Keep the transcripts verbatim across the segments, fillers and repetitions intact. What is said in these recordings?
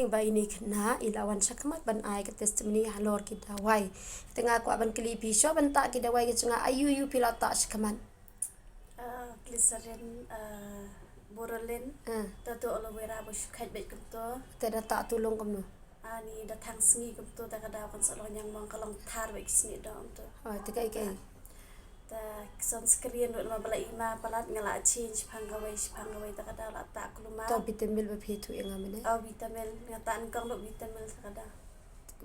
Ba ine i khynnah i la wan shakhmat ban ai ka testimony halor ki dawai. Te nga kwah ban kylli phi, shuwa ban tah ki dawai ki jong nga, aïu aïu phi la tah shakhmat? Ah, glycerin, ah, Borelin. Ah. Te tu aloe vera ba shu kheit beit kumto. Te da tah tu long kumno? Ani da thang sngi kumto, te ka daw kan sa long ñiangmong, ka long thar beit ki snieh doh kumto. Oh, te kaei kaei? Te sunscreen ruh namar ba la i ma palat nga la change shaphang kawei shaphang kawei, te ka daw la tah kulmar. To Vitamin ba phi ïathuh ïa nga mynne? Oh, Vitamin, nga tah nyngkong ruh Vitamin, te ka daw.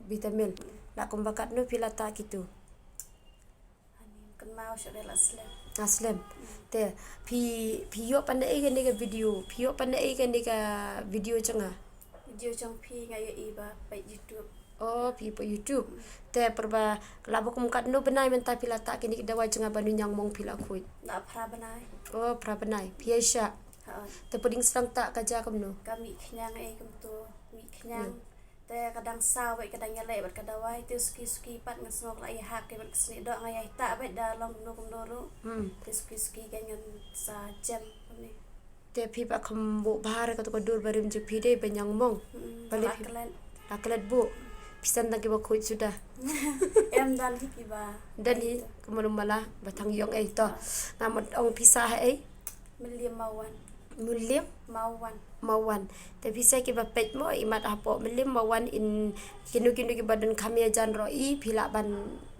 Vitamin. La kumba katno phi la tah kitu? Ani kynmaw shuh de, la slem. La slem. Te phi, phi ïoh pat naei kane ka video? Phi ïoh pat naei kane ka video jong nga? Video jong phi nga ïohi ba peit YouTube. Oh, phi peit YouTube. Te por ba la ba kum katno bnai mynta phi la tah kine ki dawai jong nga ban ñiangmong phi la khuid? La phra bnai. Oh, phra bnai. Phi ïai shah? Ha. Te pdeng sdang tah ka jia kumno? Ka mih khñiang ei kumto, mih khñiang. Hmm. Te ka dang saw beit, ka dang ïaleh bad ka dawai, te suki suki pat nga sngew ka la ïahak bad ka snieh doh, nga ïai tah beit da long kumno kumno ruh. Hmm. Te suki suki kan ngan sa jem kumne. Te phi pat kham buh bha re kato ka dur barim jong phi de ba ñiangmong. Hmm, balei la phi klet. La klet buh. Phi send tang kiba khuid suda. Em, don hi kiba. Don hi, kumno mala ba thang ïong ei to. Ah. Nga mut ong phi sah ha ei? Mylliem Mawwan. Mylliem? Mawwan. Mawwan. Te phi sa kiba peit mo, imat hapoh Mylliem Mawwan in kino kino kiba don kham ïajan ruh i, phi lah ban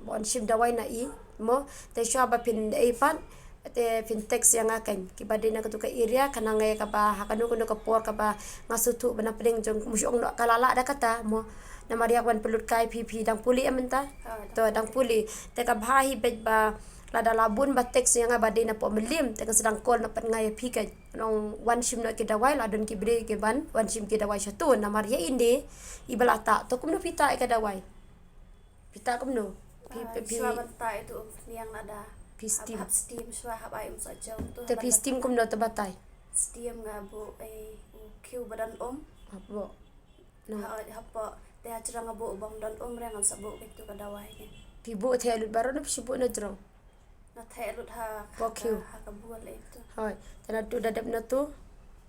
wan shim dawai na i mo. Te shuwa ba phin ei pat, te phin text ïa nga kein. Kiba dei na katu ka area, khnang ïa kaba ha kano kano ka por kaba nga sngewthuh ba na pdeng jong, mut shu ong noh ka la lah da kata mo. Namar ïa ka ban pynlut kai phi, phi dang pule em mynta? Ah, dang. To dang pule. Te ka bha hi beit ba lada la bun ba text ïa nga ba dei napoh Mylliem, te kan sdang call noh pat nga ïa phi kein. Nong wan shim noh ki dawai, la don ki briew kiban wan shim ki dawai shatu, namar ïa ine iba la tah. To kumno phi tah ïa ka dawai? Phi tah kumno? Phi, ah, phi, phi shuwa ban tah ïa tu umphniang lada. Phi hap, steam. Hap steam shuwa, hap ai um soh jaw tu. Te phi steam kumno te batai? Steam nga buh ei u khiew ba don um. Hap buh. No. Ha, hapoh, te ha jrong nga buh bym don um re ngan sa buh keitu ka dawai kein. Phi buh theh lut baroh ne phi shu buh na jrong? Nga theh lut ha, ha ka, ha ka bul ei tu. Hooid. Te naduh da dep natu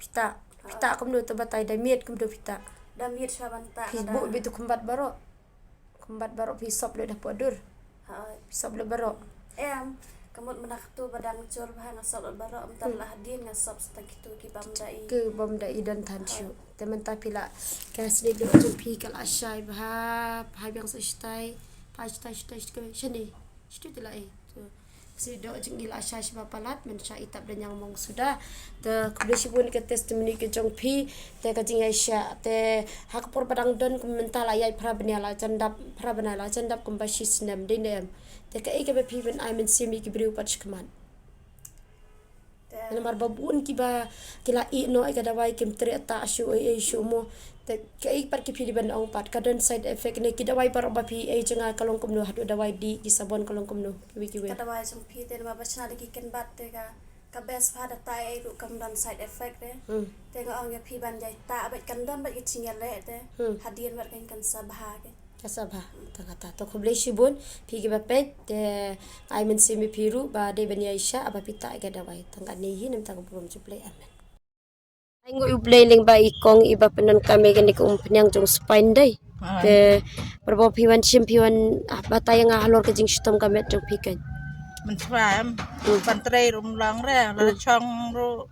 phi tah. Phi tah kumno te batai, da miet kumno phi tah? Da miet shuwa ban tah. Phi buh beit tu khumbat baroh? Khumbat baroh phi sop lut hapoh dur? Hooid. Phi sop lut baroh? Em, ka mut mynta katu ba dang jur bha nga sop lut baroh, mynta la hadien nga sop sa tang kitu ki bym da i. Ki bym da i don than shuh. Te mynta phi la, ka snieh doh jong phi ka la shai bha, phai biang sa shatai, phai shatai, shatai, shatai, shane, shatai te la ei. Te snieh doh jong i la shai shibun palat, mynshwa i tap da ñiangmong suda. Te khublei shibun ka testimony ka jong phi, te ka jingïaishah, te ha ka por ba dang don kum mynta la ïaid phra bnai, la jan dap phra bnai, la jan dap kumba shi snem, dei ne em? Te kaei kaba phi ban ai mynsiem ïa ki briew pat shakhmat? Te namar ba bun kiba ki la ïeh noh ïa ka dawai, kim treh tah shuh ei ei shuh mo. Te kaei pat ki phi dei ban ong pat, ka don side effect ne? Ki dawai baroh ba phi ei jong nga ka long kumno, haduh dawai dih, ki sabon ka long kumno, kiwei kiwei? Ka dawai jong phi te namar ba shna da ki kynbat te ka, ka best bha, da tah ei ei ruh kam don side effect te. Hmm. Te nga ong ïa phi ban ïai tah beit, kan don beit ki jingïaleh te. Hmm. Hadien bad kan, kan sa bha kein. Ka sa bha, tang kata. To khublei shibun, phi kiba peit, te ai mynsiem ïa phi ruh ba dei ban ïaishah, ba phi tah ïa ka dawai. Tang kane hi, na ka bynta ka burom jong U Blei. Amen. Ai nguh U Blei lyngba i kong iba pyndonkam ïa kane ka umphniang jong u Spain dei. Te por ba phi wan shim, phi wan, ah, batai ïa nga halor ka jingshitom ka met jong phi kein. Mynshwa em, hmm, ban trei ruh ym long re, la, hmm, shong ruh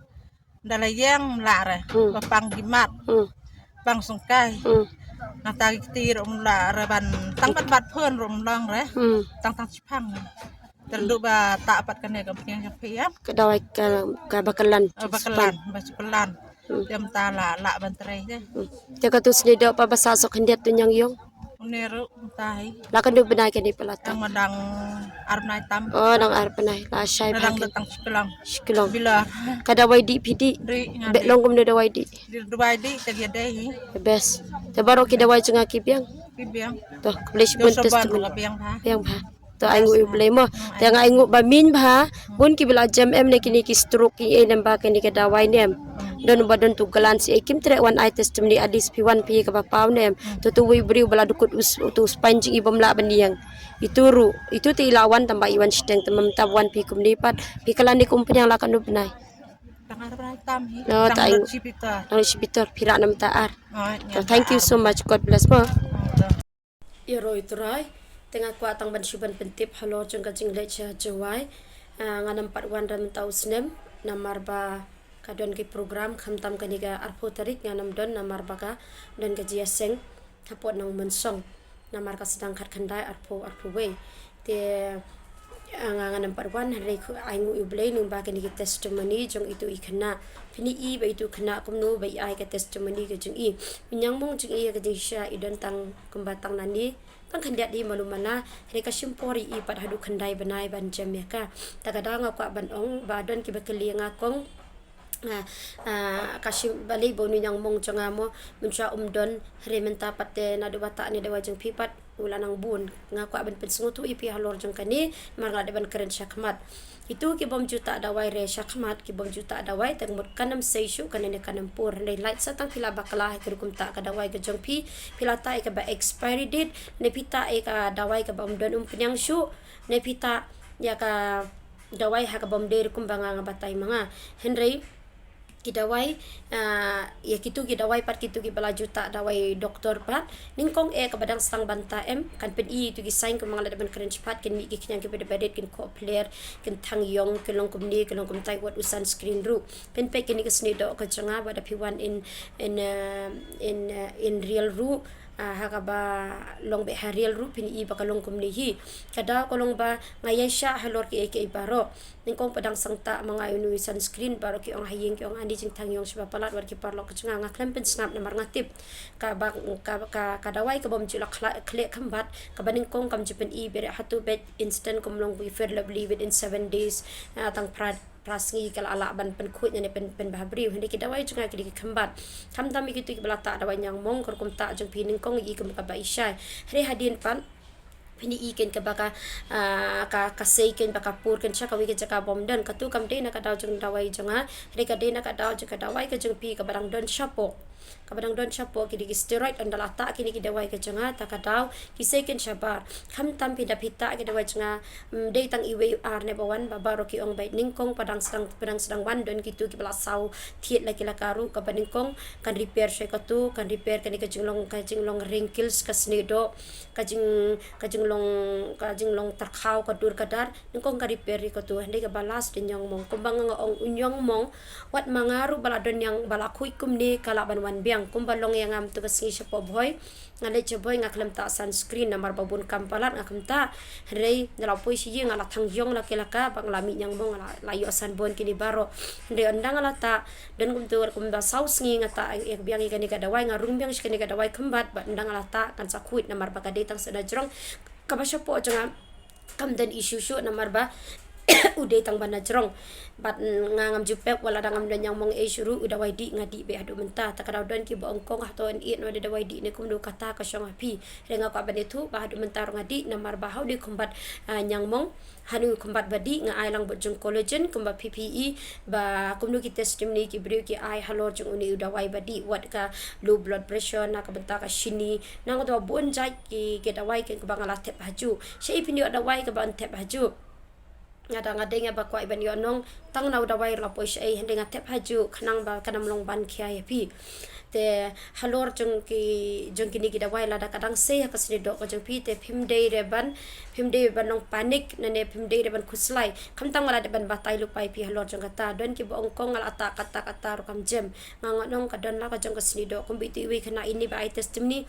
da la ïeng ym lah re. Hmm. Ba pang ki mat. Hmm. Pang sngewkai. Hmm. Nangta ki kti ruh ym lah re ban, tang ban bat phone ruh ym long re. Hmm. Tang tang shipang. Te naduh ba tah pat kane ka umphniang jong phi em, ka dawai ka, kaba kylla. Oh, ba kylla, ba shu kylla. Hmm. Te mynta la lah ban trei te. Hmm. Te katu snieh doh pat ba sah soh khyndiat tu ñiangïong? Une ruh mynta hi. La katno bnai kane pat la tah? Em, dang ar bnai tam. Oh, dang ar bnai. La shai bha kein. Dang tang shi kyllong. Shi kyllong. Bilor. Ka dawai dih phi dih? Dih, nga dih. Beh long kumno dawai dih? Dih, dawai dih te ka dei hi. Best. Te baroh ki dawai jong nga ki biang? Ki biang. To khublei shibun. Te sabon testimony ka biang bha. Biang bha. To ai nguh U Blei mo. Hmm. Te nga ai nguh ba mynbha, hmm, bun kiba la jem em na kine ki stroke ki ei, namar ba kane ka dawai ne em. Hmm. Don ba don tu kylla shi ei, kim treh wan ai testimony, at least phi wan phi kaba paw ne em. Hmm. To tu uwei u briew ba la dukut u s-, utu u Spain jong i bym lah ban ïeng. Itu ruh, itu te i la wan tang ba i wan shiteng, te mynta ba wan phi kumne pat, phi kylla ne ka umphniang la katno bnai? Ar brai tam hi. No, tang tai. Rot shi bitor. Rot shi bitor, phi rah na mynta ar. Oh, to, thank you so much. God bless mo. Ïaroh ïa u Trai. Te nga kwah tang ban shu ban pyntip halor jong ka jingleit sha Jowai. Ah, ngan ym pat wan da mynta u snem namar ba ka don ki program, khamtam kane ka arphew tarik ngan ym don namar ba ka don ka jingïaseng hapoh Nongmynsong. Namar ka sdang khatkhyndai arphew arphew wei. Te, ah, nga ngan ym pat wan, hynrei ai nguh ïa u Blei lyngba kine ki testimony jong itu i khynnah. Phin ïohi ba itu i khynnah kumno ba i ai ka testimony ka jong i. Mynjang mong jong i ha ka jingshisha i don tang kumba tang nangne, tang khyndiat hi malu mala, hynrei ka shim por ïa i pat haduh khyndai bnai ban jem ïa ka. Ta ka daw nga kwah ban ong ba don kiba kylli ïa nga kong, ah, ah, ka shim balei ba une u ñiangmong jong nga mo, mynshuwa um don, hynrei mynta pat te naduh ba tah ne dawai jong phi pat u la nang bun. Nga kwah ban pynsngewthuh ïa phi halor jong kane, namar nga la dep ban kren shakhmat. Itu ki bym ju tah dawai re shakhmat, ki bym ju tah dawai, tang mut kan ym sei shuh, kan ym, kan ym pur. Hynrei lait sa tang phi la bakla ha ka rukom tah ka dawai ka jong phi, phi la tah ïa kaba expiry date, ne phi tah ïa ka dawai kaba ym don, um pynïang shuh, ne phi tah ïa ka dawai ha kaba ym dei rukom ba nga nga batai ma nga. Hynrei ki dawai, ah, ïa kitu ki dawai pat kitu kiba la ju tah dawai doktor pat. Nyngkong eh kaba dang sdang ban tah em, kan pyni ïa itu ki sign kumba nga la dep ban kren shakhmat, kin mih ki khñiang kiba dep ba rit, kin khoh phler, kin thang ïong, kin long kumne, kin long kumtai, wat u sunscreen ruh. Pynpeit kane ka snieh doh ka jong nga, wat da phi wan in, in, ah, in, ah, in real ruh, ah, ha kaba long beit ha real ruh phin ïohi ba ka long kumne hi. Ka daw ka long ba nga ïaishah halor kiei kiei baroh. Nyngkong pat dang sdang tah ma nga ïa une u sunscreen, baroh ki ong ha ïing, ki ong ani jingthang ïong shibun palat, wat ki paralok ka jong nga, nga khlem pynsngap namar nga tip kaba, ka, ka, ka dawai ka bym ju la khla-, khleh khymbat, kaba nyngkong kam ju pyni beit, hato beit instant kum long ki Fair Lovely within seven days, ah, tang phra, phra sngi ka la lah ban pynkhuid ne pyn, pynbha briew. Hynrei ki dawai jong nga ki dei ki khymbat. Khamtam ïa kitu kiba la tah dawai ñiangmong, ka rukom tah jong phi nyngkong i kum kaba i shai. Hynrei hadien pat phin ïohi kein kaba ka, ah, ka, ka sei kein ba ka pur kein sha kawei ka jaka bym don. Katu kam dei na ka daw jong dawai jong nga, hynrei ka dei na ka daw jong ka dawai ka jong phi kaba dang don shapoh. Kaba dang don shapoh ki dei ki steroid, ynda la tah kine ki dawai ka jong nga, ta ka daw ki sei kein shabar. Khamtam phi da phi tah ki dawai jong nga, mm, dei tang iwei ar ne ba wan, ba baroh ki ong beit nyngkong pat dang sdang, pat dang sdang wan, don kitu kiba la saw thied la ki la ka ruh, kaba nyngkong kan repair shai katu, kan repair kane ka jinglong, ka jinglong wrinkles, ka snieh doh, ka jing, ka jinglong, ka jinglong tyrkhaw ka dur ka dar, nyngkong ka repair ïa katu. Hynrei kaba last dei ñiangmong. Kumba nga nga ong u ñiangmong, wat ma nga ruh ba la don ñiang ba la khuid kumne ka lah ban wan biang. Kumba long ïa nga mynta ka sngi shapoh Bhoi, nga leit sha Bhoi nga khlem tah sunscreen namar ba bun kam palat, nga khlem tah. Hynrei nga la poi sha ïing, nga la thang ïong la ki la ka, ba nga la mih ñiangmong, nga la, la ïoh sunburn kine baroh. Hynrei ynda nga la tah, don kumtu kumba saw sngi nga tah ïa biang ïa kane ka dawai, nga rung biang sha kane ka dawai khymbat, bad ynda nga la tah kan sa khuid namar ba ka dei tang sha na jrong. Kaba shapoh jong nga kam don issue shuh namar ba u dei tang ba na jrong. Bad nga ngam ju pep, wat la dang ngam don ñiangmong ei shuh ruh, u dawai dih nga dih beit haduh mynta. Ta ka daw don kiba ong kong, hato yn ïeh noh da dawai dih ne kumno, kata ka shong ha phi. Hynrei nga kwah ban ïathuh ba haduh mynta ruh nga dih namar ba ha une u khymbat, ah, ñiangmong, ha une u khymbat ba dih nga ai lang bad jong collagen, kumba phi phi i ba kumno ki testimony ki briew ki ai halor jong une u dawai ba dih, wat ka low blood pressure na ka bynta ka shini, nangta bun jait ki, ki dawai ki kaba nga la thep hajuh. Shaei phin ïoh dawai kaba yn thep hajuh? Nga da nga dei nga ba kwah ban ïoh nong, tang na u dawai ruh la poi shaei, hynrei nga thep hajuh khnang ba kan ym long ban khia ïa phi. Te halor jong ki, jong kine ki dawai, lada ka dang sei ha ka snieh doh ka jong phi, te phim dei re ban, phim dei ban long panic, ne phim dei re ban khuslai. Khamtam nga la dep ban batai lypa ïa phi halor jong kata. Don kiba ong kong nga la tah kata kata ruh kam jem. Nga ngan ong ka don la ka jong ka snieh doh, kumba itu iwei i khynnah ine ba ai testimony.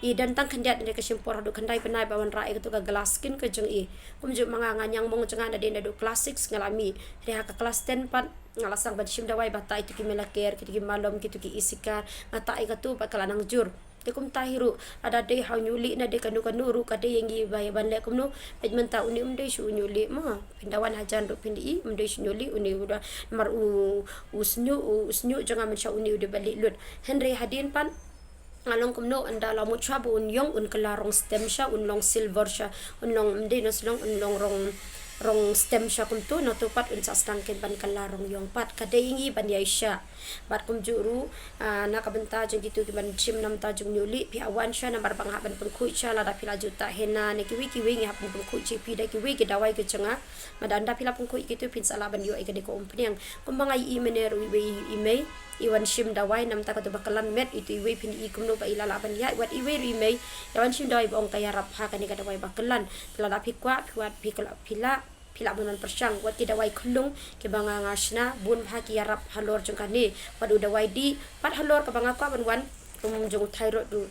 I don tang khyndiat, hynrei ka shim por haduh khyndai bnai ba wanrah ïa katu ka glass skin ka jong i. Kumjuh ma nga, nga ñiangmong jong nga na dei naduh class six nga la mih. Hynrei ha ka class ten pat nga la sdang ban shim dawai, ba tah itu ki Melacare, kitu ki Malom, kitu ki Isikar. Nga tah ïa katu bad ka la nang jur. Te kumta hi ruh, lada dei ha u ñiuhlieh ne dei kano kano ruh, ka dei ïa ngi ba ïa ban leh kumno. Peit mynta une um dei shuh u ñiuhlieh mo. Phin da wan hajan ruh phin ïohi, um dei shuh u ñiuhlieh une, u da, namar u, u shñiuh, u shñiuh jong nga mynshuwa une u dei ba lieh lut. Hynrei hadien pat nga long kumno, ynda la mut shuwa ba un ïong, un kylla rong stem shuwa, un long silver shuwa, un long, ym dei, no, shu long, un long rong, rong stem sha kumtu, nangtu pat un sa sdang kein ban kylla rong ïong pat. Ka dei ïa ngi ban ïaishah. Bad kumjuh ruh, ah, na ka bynta jong kitu ki ban shim namar ta jong u Newly, phi wan sha namar ba nga hap ban pynkhuid sha, lada phi la ju tah henna ne kiwei kiwei ngi hap ban pynkhuid sha phi da kiwei ki dawai ki jong nga. Mada ynda phi la pynkhuid kitu phin sa lah ban ïoh ïa kane ka umphniang. Kumba nga ïohi mynne ruh iwei i mei i wan shim dawai namar ta katu ba kyllan met, itu iwei phin i kumno ba i la lah ban ïaid, wat iwei ruh i mei i wan shim dawai ba ong ka ïarap ha kane ka dawai ba kyllan. Te lada phi kwah, phi wad, phi kylla, phi lah, phi lah ban wan pyrshang. Wat ki dawai khyllung kiba nga nga shna, bun bha ki ïarap halor jong kane. Wat u dawai dih pat halor kaba nga kwah ban wan, kum jong u thyroid ruh,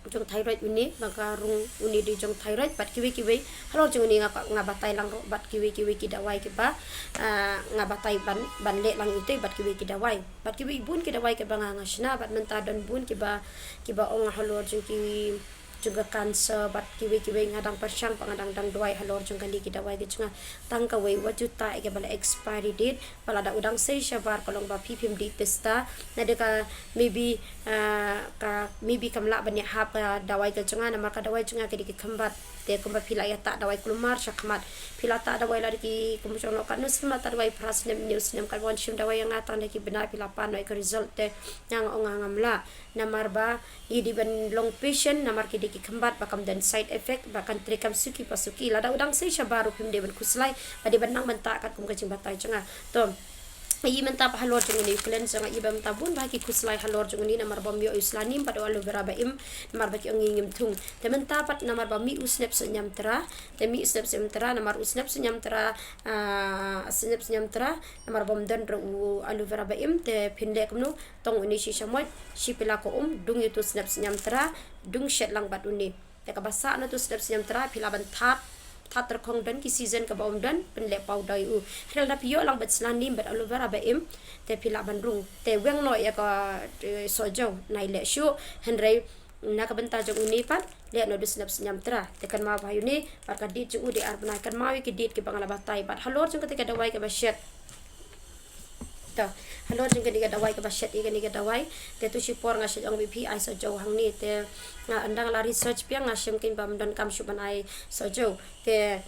jong thyroid une, ba ka rung une dei jong thyroid, bad kiwei kiwei halor jong une nga, nga batai lang ruh bad kiwei kiwei ki dawai kiba, ah, nga batai ban, ban leh lang ïa ute bad kiwei ki dawai. Bad kiwei bun ki dawai kiba nga nga shna, bad mynta don bun kiba, kiba ong halor jong ki, jong ka cancer, bad kiwei kiwei nga dang pyrshang pat, nga dang, dang duwai halor jong kane ki dawai ki jong nga. Tang kawei, wat ju tah ïa kaba la expiry date. Ba lada u dang sei shabar ka long ba phi phim dih test ta. Naduh ka maybe, ah, ka maybe kam lah ban ïahap ka dawai ka jong nga, namar ka dawai jong nga ka dei ki khymbat. Te kumba phi la ïa tah dawai kulmar shakhmat, phi la tah dawai lada ki kum jong lo katno snem la tah dawai, phra snem, hynñiew snem, katba wan shim dawai ïa nga tang da ki bnai phi la pan noh ïa ka result. Te nga nga ong nga ngam lah. Namar ba ngi dei ban long patient, namar ki dei ki khymbat ba kam don side effect, ba kan trei kam suki pa suki. Lada u dang sei shabar ruh phim dei ban khuslai, ba dei ban nang ban tah katkum ka jingbatai jong nga. To, i mynta pat halor jong une u klen jong nga, i ba mynta bun bha ki khuslai halor jong une, namar ba ym ïoh ïa u sla neem bad u aloe vera ba im, namar ba ki ong ngi ngim thung. Te mynta pat namar ba mih u snep suh ñiamtra, te mih u snep suh ñiamtra, namar u snep suh ñiamtra, ah, snep suh ñiamtra, namar ba ym don ruh u aloe vera ba im, te phin leh kumno? Tong une shi shamoit, shi pela ka um, dung ïa utu u snep suh ñiamtra, dung shet lang bad une. Te kaba sah na utu u snep suh ñiamtra, phi lah ban thad, thad tyrkhong, don ki season kaba ym don, pynleh powder ïa u. Hynrei lada phi ïoh lang bad sla neem bad aloe vera ba im, te phi lah ban rung. Te weng noh ïa ka, eh, sohjew, nai leh shuh, hynrei na ka bynta jong une pat, leh noh da u snep suh ñiamtra. Te kynmaw bha ïa une, bad ka date jong u dei ar bnai, kynmaw ïa ki date kiba nga la batai, bad halor jong kata ka dawai kaba shet. To, halor jong kane ka dawai kaba shet ïa kane ka dawai. Te tu shipor nga shu ong ba phi ai sohjew hangne. Te nga ynda nga la research biang nga shem kein ba ym donkam shuh ban ai sohjew. Te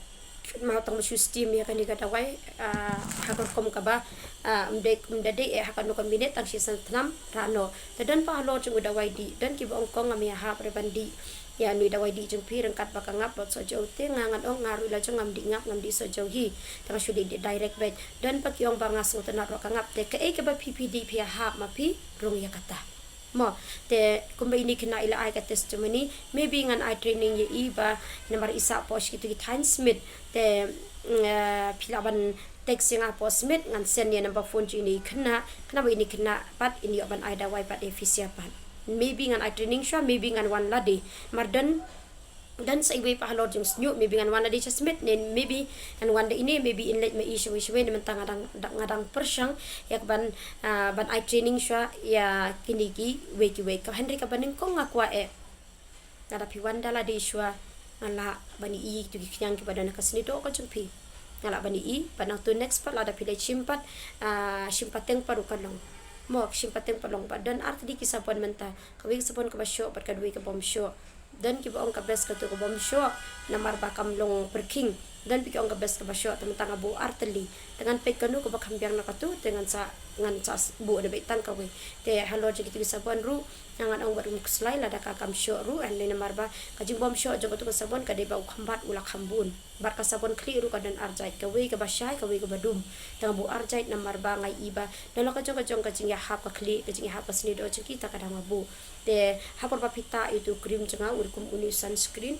kynmaw tang ba shu steam ïa kane ka dawai, ah, ha ka rukom kaba, ah, ym dei, ym da dei eh ha kano ka minit, tang shi san thnam rah noh. Te don pat halor jong u dawai dih, don kiba ong kong ngam ïahap re ban dih ïa une u dawai dih jong phi ryngkat ba ka ngap bad sohjew. Te nga ngan ong nga ruh la jong ngam dih ngap, ngam dih sohjew hi. Te nga shu dih, dih direct beit. Don pat ki ong ba nga sngewtynnat ruh ka ngap. Te kaei kaba phi, phi dih phi ïahap ma phi rung ïa kata. Mo, te kumba ine i khynnah i la ai ka testimony, maybe ngan ai training ïa i ba namar i sah posh kitu ki thaiñ smit. Te, mm, eh, phi lah ban text ïa nga posh smit, ngan send ïa number phone jong ine i khynnah, khnang ba ine i khynnah pat in ïoh ban ai dawai pat ïa phi sha pat. Maybe ngan ai training shuwa, maybe ngan wan lade. Namar don, don sa iwei pat halor jong Shñiuh, maybe ngan wan lade sha Smit, ne maybe ngan wan da ine, maybe in leit ma i shawei shawei, ne mynta nga dang, dang, nga dang pyrshang ïa ka ban, ah, ban ai training shuwa ïa kine kiwei kiwei. Ka hynrei kaba nyngkong nga kwah eh, lada phi wan da lade shuwa, nga lah ban ïohi ïa kitu ki khñiang kiba don ha ka snieh doh ka jong phi. Nga lah ban ïohi, bad nangtu next pat lada phi leit shim pat, ah, shim pateng pat ruh ka long. Mo, shim pateng pat long, bad don artylli ki sabon mynta. Kawei ka sabon kaba shoh bad ka dawai kaba ym shoh. Don kiba ong ka best katu kaba ym shoh, namar ba kam long pyrkhing. Don pat ki ong ka best kaba shoh, te mynta nga buh artylli. Te ngan peit kano kaba kham biang na katu, te ngan sa, ngan sa buh da beit tang kawei. Te halor jong kitu ki sabon ruh, nga ngan ong bad um khuslai lada ka kam shoh ruh, hynrei namar ba ka jingba ym shoh jong katu ka sabon ka dei ba u kham bat u la kham bun. Bad ka sabon khlieh ruh ka don arjait, kawei kaba shai, kawei kaba dum. Te nga buh arjait namar ba nga ïohi ba na la ka jong ka jong ka jingïahap ka khlieh, ka jingïahap ka snieh doh jong ki, te ka dang nga buh. Te ha por ba phi tah ïa utu u cream jong nga, u kum une u sunscreen.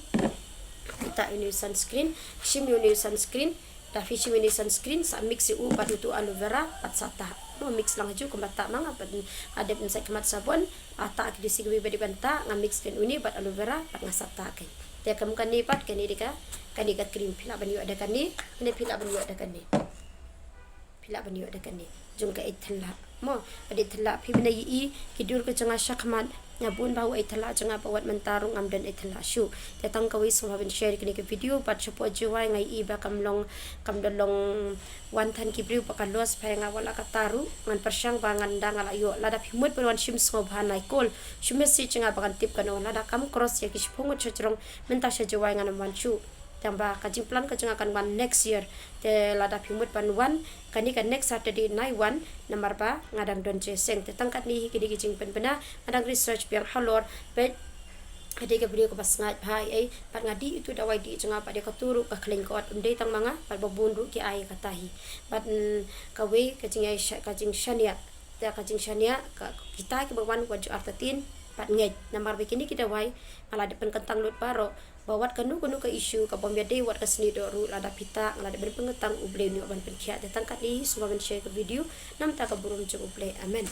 Phi tah ïa une u sunscreen, shim ïa une u sunscreen. Da phi shim ïa une u sunscreen, sa mix ïa u bad utu u aloe vera bad sa tah. Mo, mix lang ha ju kumba tah ma nga, bad nga dep ym sait khmat sabon. Ah, tah ki dei shi kiwei ba dei ban tah, nga mix kein une bad aloe vera bad nga sa tah kein. Te kum kane pat, kane dei ka, kane ka cream, phi lah ban ïoh da kane, ne phi lah ban ïoh da kane. Phi lah ban ïoh da kane jong ka eit thylla. Mo, ka dei thylla, phi bna ïohi ki dur ka jong nga shakhmat. Nga bun bha u eit thylla jong nga, ba wat mynta ruh ngam don eit thylla shuh. Te tang kawei, sngewbha ban share kane ka video bad shapoh Jowai, nga ïohi ba kam long, kam da long wan than ki briew ba ka loss bha ïa nga, wat la katta ruh ngan pyrshang ba ngan da nga la ïoh. Lada phi mut ban wan shim, sngewbha nai call, shu message ïa nga ba ngan tip kano. Lada kam cross ïa ki shiphew ngut sha jrong mynta sha Jowai, ngan ym wan shuh. Tang ba ka jingplan ka jong nga kan wan next year. Te lada phi mut ban wan kane ka next Saturday nai wan, namar ba nga dang don jingïaseng. Te tang katne hi kine ki jingpynbna, nga dang research biang halor, bad ka dei ka video kaba sngaid bha ei, bad nga dih itu dawai dih jong nga, bad ïa katu ruh ka khleiñ ka ot, ym dei tang ma nga, bad ba bun ruh ki ai ïa kata hi. Bad, mm, kawei ka jingïai sha-, ka jingshaniah. Te ka jingshaniah, ka, kita kiba wan wat ju artatien bad ngeit. Namar ba kine ki dawai nga la dep pynkyntang lut baroh, ba wat kano kano ka issue kaba ym ïadei wat ka snieh doh ruh, lada phi tah, nga la dep ban pynkyntang, U Blei un ïoh ban pynkhiah. Te tang katne hi, sngewbha ban share ka video na ka bynta ka burom jong U Blei. Amen.